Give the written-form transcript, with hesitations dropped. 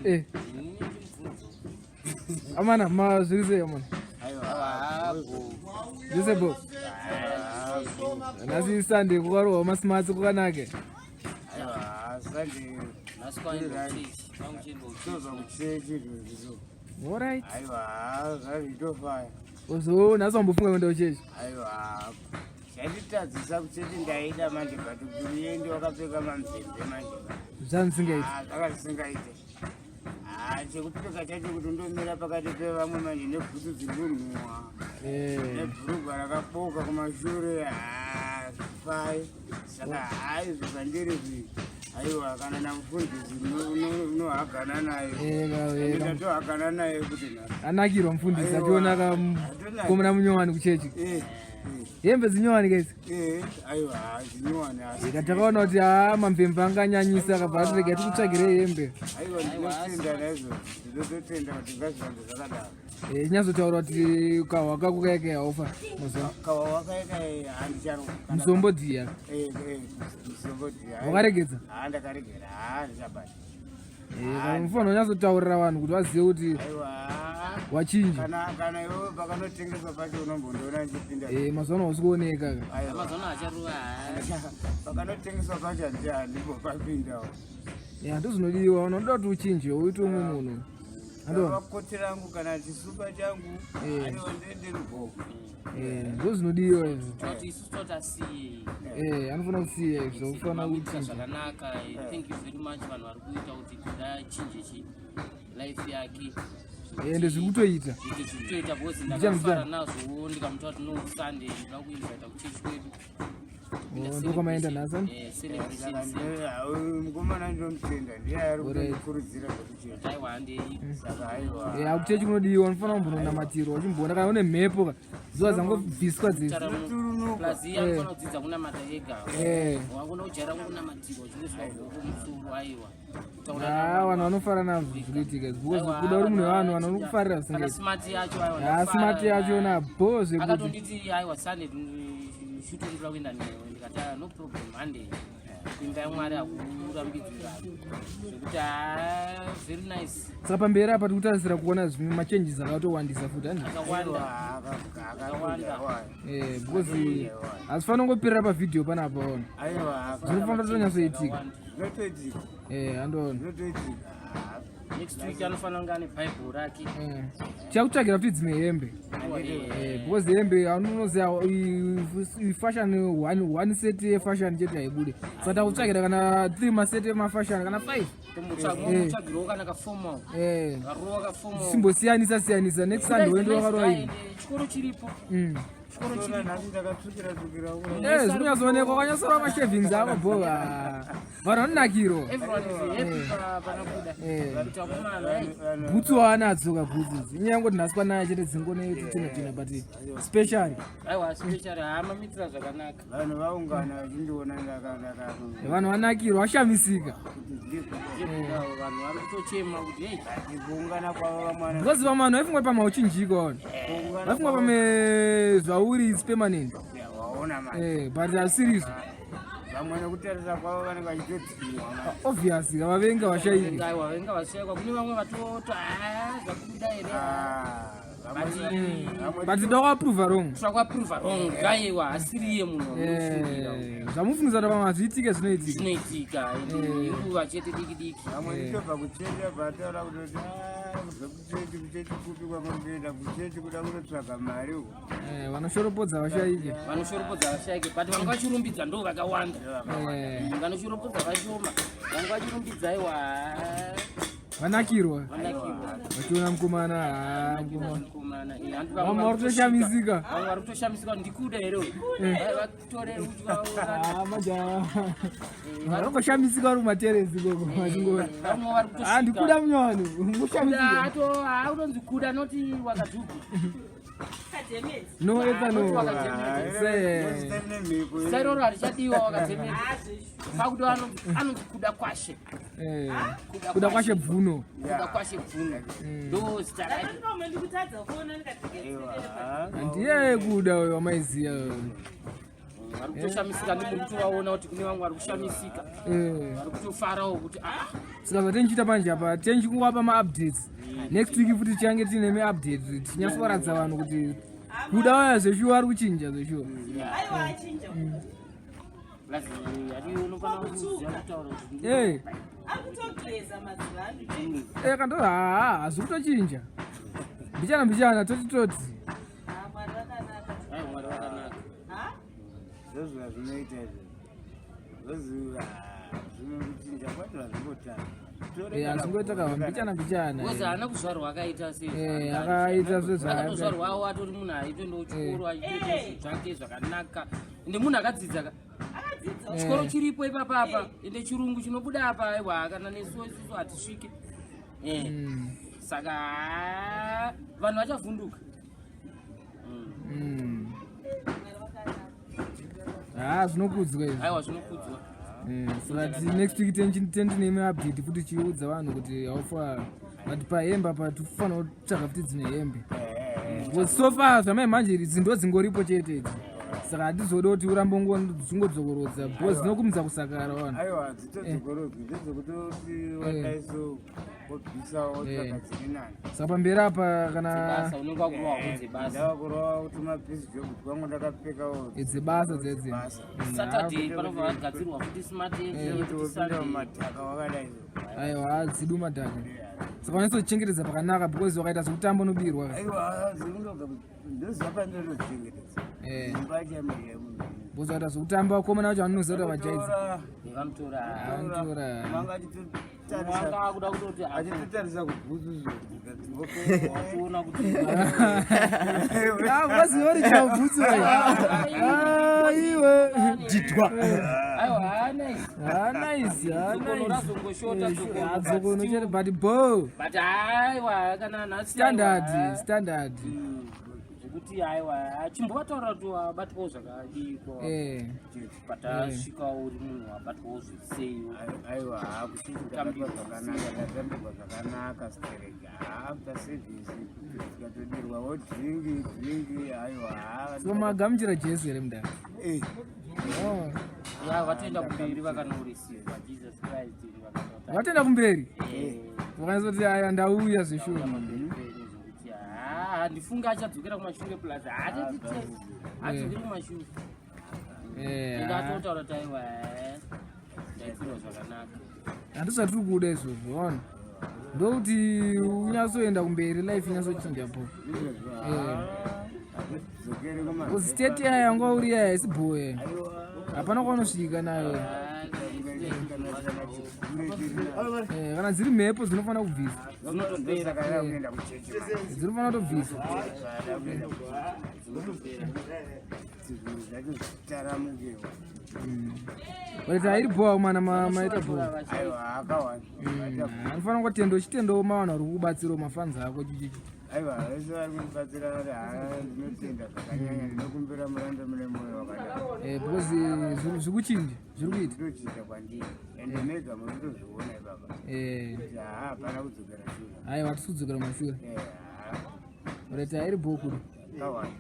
Eh. Amana, ma zviri sei amana? Zvese bo. Nhasi Sunday kukarohwa masmarts kukanake. Alright. Aiwa, zvazvitofaya. Ozo nhasi wambofunga kuenda kuchechi? Aiwa. Chanditadzisa kuchechi ndaida manje but kuti uende wakapfeka mamvemve manje. Zvandisingaiti. Ah, zvakazvisingaite. Ah, chekupfeka chacho kuti undomira pakati pevamwe manje nebhutsu dzinonhuwa. Eh. Nebhurugwa rakaboka kumashure. Ah, zvifai. Saka hayi zvandiri izvi. Aiwa kana namufundisi unohagana naye. Eh, eh, Ndatohagana naye kuti na. Anakirwa mufundisi Aiwa. achiona kamukomana munyowani kuchechi. Eh. Hembe dzinyowani kaidzi. Eh, aiwa dzinyowani asi. Ika takaona kuti haa mamvemve anganyanyisa akabva ati rega tikutsvagirei hembe. Aiwa ndinotenda naizvo. Ndinototenda kuti ngazvirambe zvakadaro. Eh, chinyazotaura kuti kahwa kako kaika haufa mazuva. Kahwa wakaika handicharo. Musombodhiya. Eh, eh, musombodhiya. Wakaregedza? Haa ndakaregera. Haa ndichabata. Eh, unofanira kunyatsotaurira vanhu kuti vazive kuti wachinja. Kana kana iwe pakanotengeswa pacho unombondiona ndichipinda. Eh, mazuva ano hausi kuoneka. Aiwa. Mazuva ano hacharuva. Pakanotengeswa pacho handipo papindawo. Ya, ndozvinodiwa, unoda kuti uchinje uite umwe munhu. Ando. Koti rangu kana chisupa changu Eh. aiwa ndiende ruboko. Eh, ndozvinodiwa izvi. Toti isu totasiye. Eh, anofanira kusiya izvo, ufanira Makuita kuchinja. zvakanaka. Thank you very much vanhu vari kuita kuti kuda chinje chi life yake. Ende zviri kutoita. Zviri kutoita because Ndichani, ndakafara ndichani. nazvo ndikamuta kuti no Sunday ndoda kuinvita kuchechi kwedu. Oh, ndokwamaenda nhasi, ani? Eh, celebration Saka center. mukomana ndomutenda ndiye ari Alright. kutondikurudzira zvekuchechi. Aiwa handei. Saka aiwa. Eh, akuchechi kunodiwa, unofanira kumbononamatirwa uchimboona kana une mhepo ka. Zuva dzangobviswa dzese. Plus iye anofanira kudzidza kunamata ega. Eh. Wangona kujaira kungonamatirwa uchingoiswa ruoko musoro aiwa. Kutaura Ah, vanhu vanofara nazvo zviri kuitika izvi because kuda uri munhu wevanhu vanhu vanokufarira Kana zvisingaiti. smart yacho aiwa. Ah, ndafara. smart yacho na bho zvekuti. Akatonditi aiwa Sunday shuto ndoda kuenda newe ndikati ah, no problem handei. Imba yaMwari hakurambidzwi vanhu. Zvekuti ah, very nice. Saka pamberi apa tiri kutarisira kuona zvimwe machanges akatowandisa futi hanzi. Akawanda. Akawanda. Eh, because hazvifanira kungopirira pavhidhiyo panapa ona. Aiwa. Zvinofanira kutonyatsoitika. Zvinotoitika. Eh, andoona. Zvinotoitika. Next week anofanira kunge ane Bible rake. Eh. Tichakutsvagira futi dzimwe hembe. Eh, because hembe unoziva ifashion one set yefashion chete haibude. Saka takutsvagira kana 3 maset emafashion kana 5. Tomutsvagirawo kana kaformal. Eh. Karowa kaformal. Simbosiyanisa siyanisa next Sunday wendo wakarowa ini. Chikoro chiripo. Chikoro Toona chiripo. nhasi ndakatsvukira tsvukira. Eh, zvinonyatsoonekwa kwanyatsorwa mashavings ako bho. Vanhu vanonakirwa. Everyone is happy panakuda. Eh. Kuti akomana, hey. Bhutsu waanadzo ka bhutsu idzi. Inyaya yangoti nhasi kwanaya chete dzingone tutina tina but special. Aiwa special haamamitira zvakanaka. Vanhu vaungana vachindiona ndaka Vanhu vanakirwa vashamisika. kuti ndiko. Vanhu vari kutochema kuti hey. Kuungana kwavo vamwana. Because vamwe vanhu vaifunga kuti pamwe hauchinjika ona. Kuungana Vaifunga pamwe zvauri is permanent. Waona manje. Eh, but hazvisiri izvo. Vamwe nekutarisa kwavo vanenge vachitodziwa. Obvious vavenga vashaiki. Aiwa venga vashaikwa kune vamwe vatoto ah zvakuda here. Ah, vamwe But ndakaprove wrong. Takaprove wrong. Aiwa asiriye munhu wamunofungira. Eh, zvamufungiza kuti pamwe hazviitike zvinoitika. Zvinoitika ende inguva chete diki diki. vamwe nditobva kuchechi vataura kutoti "Ah, kubva kuchechi kuchechi kupi kwamuri kuenda kuchechi kuda kunotsvaga mari uko." Eh, vanoshoropodza vashaike. Vanoshoropodza vashaike but vanga vachirumbidza ndo vakawanda. Eh, Vanoshoropodza vashoma. Vanga vachirumbidza aiwa. vanakirwa. Vanakirwa. Vachiona mukomana, ah, mukomana. Mukomana. Eh, hanti Vamwe vari kutoshamisika. Vamwe vari kutoshamisika ndikuda here uyu. Vatorere kuti vaona. Ah, majaha. Vanongoshamisika vari kumateresi ikoko vachingori. Vamwe vari kutosvika. Ah, ndikuda munyowani. Ngoshamisika. Ato hautonzi kuda noti wakadhuku. No, etha no. Se. Ndozita nemhepo Zita iroro harichadiwa wakadzemedza. Pakuti anonzi kuda kwashe. Eh. Kuda kwashe bvuno. Kuda kwashe bvuno. Ndo zita rake. Ndiye kuda uyo wamaiziya uyo. Vari kutoshamisika ndimuri kutovaona kuti kune vamwe vari kushamisika. Eh. Vari kutofarawo kuti ah. Saka zvatinchiita manje apa tichingowapa maupdates. Next week futi tichange tiine maupdates tichinyatsoratidza vanhu kuti kuda waya zveshuwa ari kuchinja zveshuwa. Aiwa achinja. Plus, hadi unofanira kuziva kutaura kuti Eh, Akutogeza mazuva ano. eh kando haa hazvi kutochinja. Mbichana mbichana toti toti. Ah, Mwari vakanaka. Aiwa, Mwari vakanaka. Ha? Ndozva zvinoita izvo. Zvoziva zvinokuchinja kwacho hazvingotanga. Eh, hazvingoita ka mbichana mbichana. Because haana kuzvarwa akaita Eh, akaita sezvaaka- akatozvarwawo atori munhu aitoendawo chikoro achiita zvinhu zvake zvakanaka ende munhu akadzidza ka Akadzidza. chikoro chiripo ipapa apa ende chirungu chinobuda apa aiwa kana nesuwo isusu hatisvike. Eh. Saka haa, vanhu vachavhunduka. Mwari vakanaka. Haa zvinokudzwa izvi. Aiwa, zvinokudzwa. Saka next week tendine imwe update futi tichiudza vanhu kuti haufa but pahembe apa tifanira kutsvaga futi dzimwe hembe because so far zvamai manje idzi ndo dzingoripo chete idzi, saka hatizodi kuti urambe uchingodzokorodza because dzinokumidza kusakara vanhu. Aiwa, dzitodzokorodzwi ndedzekutoti wadaiso wobvisawo wotsvaga dziri nani. Saka pamberi apa kana Dzebasa unenge wakurwa hako dzebasa. Ndava kurova kuti mabhizi job twangu ndakapfekawo. Dzebasa dzedzi. Basa. Saturday panobva vagadzirwa futi smart Kuti futi wopinda Sunday. mumadhaka wakadaiso. Aiwa, dzidu madhaka, saka unyatsochengetedza pakanaka because wakaita zvekutamba unobirwa. Aiwa, dzikundoga ndoziva pandinozvichengetedza. Imba chaimayemunhu. Because wakaita zvekutamba vakomana vacho vanoziva kuti vajaidza. Vamutora. Vamutora. Manga achitotarisa. Wanga akuda kutoti Achitotarisa kubhutsu. Watoona kuti Vaziva bhutsu iwe. Didwa. Aiwa, haa, nice. Ah, nice. Ah, Dzokono nice. razongoshota, dzokono, Ah, but dzokono still- chete but bo But aiwa, kana nhasi standard. aiwa, Standard. Zvekuti aiwa, chimbovataura kuti wabatwawo zvakadiko patasvikawo uri munhu wabatwawo zviseiwo. Aiwa, hakuchiti ndabatwa zvakanaka, ndatambirwa zvakanaka stereki after service tikatodirwawo drink drink, aiwa. So magamuchira Jesu here mudara? Eh. Oh. Ya, vatoenda kumberi vakanorisirwa Jesus Christ vakanota. Vatenda kumberi vakanyatsoti aya ndauya zveshuwa. Pamberi penyu zvekuti haa, handifungi achadzokera kumashure, plus haatiti adzokeri kumashure. Ende atotaura kuti aiwa, ndaitirwa zvakanaka. Handisi zvatiri kuda izvozvo ona, ndokuti unyatsoenda kumberi, life inyatsochinja po. Izvozvo hazvidzokeri. Because state yaya yanga uri yaya isi boy, hapana kwaunosvika nayo. Kana dziri mhepo dzinofanira kubviswa. Dzinotopera. Kuenda kuchechi. Dzinofanira kutobviswa. Zvinhu zvacho zvitaramukewo. But hairi boa mana maita boa. Aiwa, akawanda. Anofanira kungotenda uchitendawo mavanhu vari kukubatsirawo mafanzi ako chichichi. Aiwa, vese vari kundibatsira vari, haa, ndinotenda zvakanyanya, ndinokumbira murambe mune mwoyo wakadaro. Because zviri kuchinja, zviri kuita. Ndinochinja kwandiri ende mega muri kutozviona ipapa kuti haa, hapana kudzokera shure. Aiwa, hatisi kudzokera mashure. Haa. Right, hairi bho kuda. Akawanda.